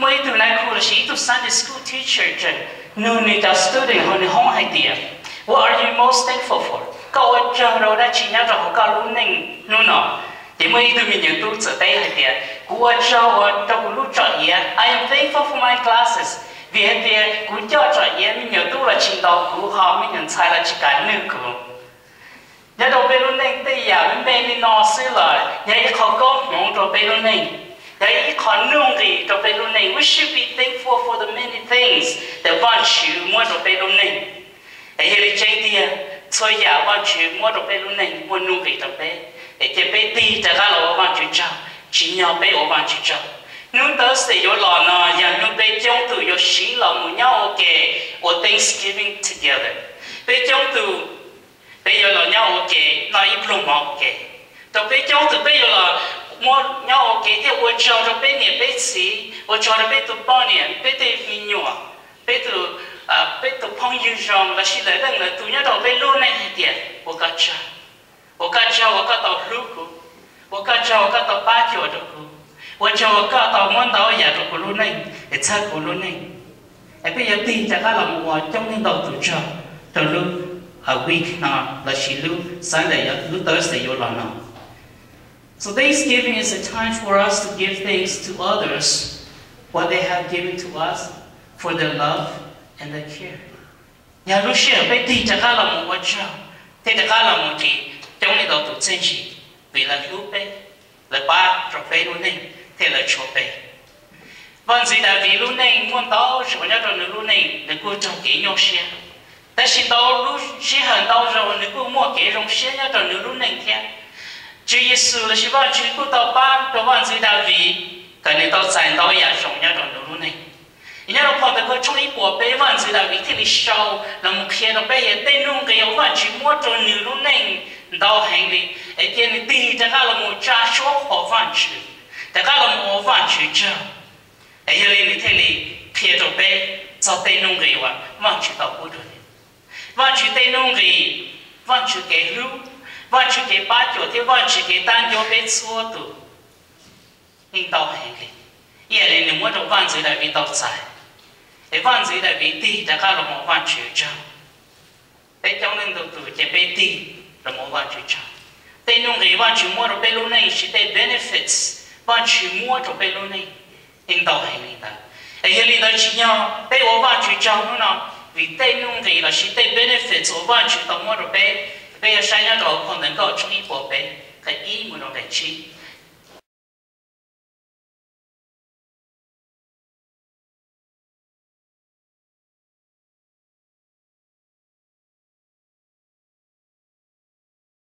Muaj ib tug nais khu lossis ib tug Sunday school teacher tseem nug nws cov student hauv nws hoob hais tias, What are you most thankful for? Koj ua tsaug rau dab tsi nyob rau hauv koj lub neej hnub no? Ces muaj ib tug me nyuam tub txawm teb hais tias, Kuv ua tsaug rau kuv lub tsom iav. I am thankful for my glasses. Vim hais tias kuv coj tsom iav me nyuam tub los tsis ntaus kuv, ho me nyuam ntxhais los tsis kam nwj kuv. Nyob rau peb lub neej tej yam me me li no xwb los yog ib qho koob hmoov rau peb lub neej, yog ib qho nuj nqis rau peb lub neej. We should be thankful for the many things that Vajtswv muab rau peb lub neej. Es yog li tseeb tiag, txhua yam Vajtswv muab rau peb lub neej muaj nuj nqis rau peb, es cia peb tig rov qab los ua Vajtswv tsaug, tsim nyog peb ua Vajtswv tsaug. Hnub Thursday yuav los no yog hnub peb coob tus yuav siv los mus nyob ua ke ua Thanksgiving together. Peb coob tus peb yuav los nyob ua ke, noj ib pluag mov ua ke. Rau peb coob tus peb yuav los muab nyob ua ke thiab ua tsaug rau peb niam peb txiv, ua tsaug rau peb tus poj niam, peb tej me nyuam, peb tus, peb tus phooj ywg zoo lossis lwm leej lwm tus nyob rau peb lub neej hais tias, Ua koj tsaug, ua koj tsaug uas koj tau hlub kuv, ua koj tsaug uas koj tau pab cuam rau kuv, ua tsaug uas koj tau muab ntau yam rau kuv lub neej es txhawb kuv lub neej. Es peb yuav tig rov qab los mus ua coob leej ntau tus tsaug rau lub week no lossis lub Sunday, lub Thursday yuav los no. So Thanksgiving is a time for us to give thanks to others, what they have given to us, for their love and their care. Yog lub sij hawm peb tig rov qab los mus ua tsaug thiab rov qab los mus ris coob leej ntau tus txiaj ntsig vim lawv hlub peb, lawv pab rau peb lub neej thiab lawv tshuav peb. Vaj ntxwv Daviv lub neej muaj ntau zaus nyob rau nws lub neej nws kuj raug kev nyuaj siab, tab sis ntau lub sij hawm ntau zaus nws kuj muaj kev zoo siab nyob rau nws lub neej thiab. Tswv Yexus lossis Vajtswv kuj tau pab rau vaj ntxwv Daviv kom nws tau txais ntau yam zoo nyob rau nws lub neej. Nyob rau phau ntawv Nkauj tshooj ib puas peb, vaj ntxwv Daviv thiaj li sau los mus qhia rau peb yog tej nuj nqis uas Vajtswv muab rau nws lub neej ntau heev li, es cia nws tig rov qab los mus tsa suab qhuas Vajtswv, rov qab los mus ua Vajtswv tsaug. Es yog li nws thiaj li qhia rau peb txog tej nuj nqis uas Vajtswv tau pub rau nws. Vajtswv tej nuj nqis, Vajtswv kev hlub, Vajtswv kev pab cuam thiab Vajtswv kev tab ncuab peb txhua tus yeej ntau heev li. Ib yam li nws muab rau vaj ntxwv Daviv tau txais, es vaj ntxwv Daviv tig rov qab los mus ua Vajtswv tsaug. Peb coob leej ntau tus ces peb tig los mus ua Vajtswv tsaug. Tej nuj nqis Vajtswv muab rau peb lub neej lossis tej benefits Vajtswv muab rau peb lub neej yeej ntau heev li ntawd. Es yog li ntawd tsim nyog peb ua Vajtswv tsaug hnub no, vim tej nuj nqis lossis tej benefits uas Vajtswv tau muab rau peb. Peb yuav saib nyob rau phau ntawv Nkauj tshooj ib puas peb, nqe ib mus rau nqe tsib.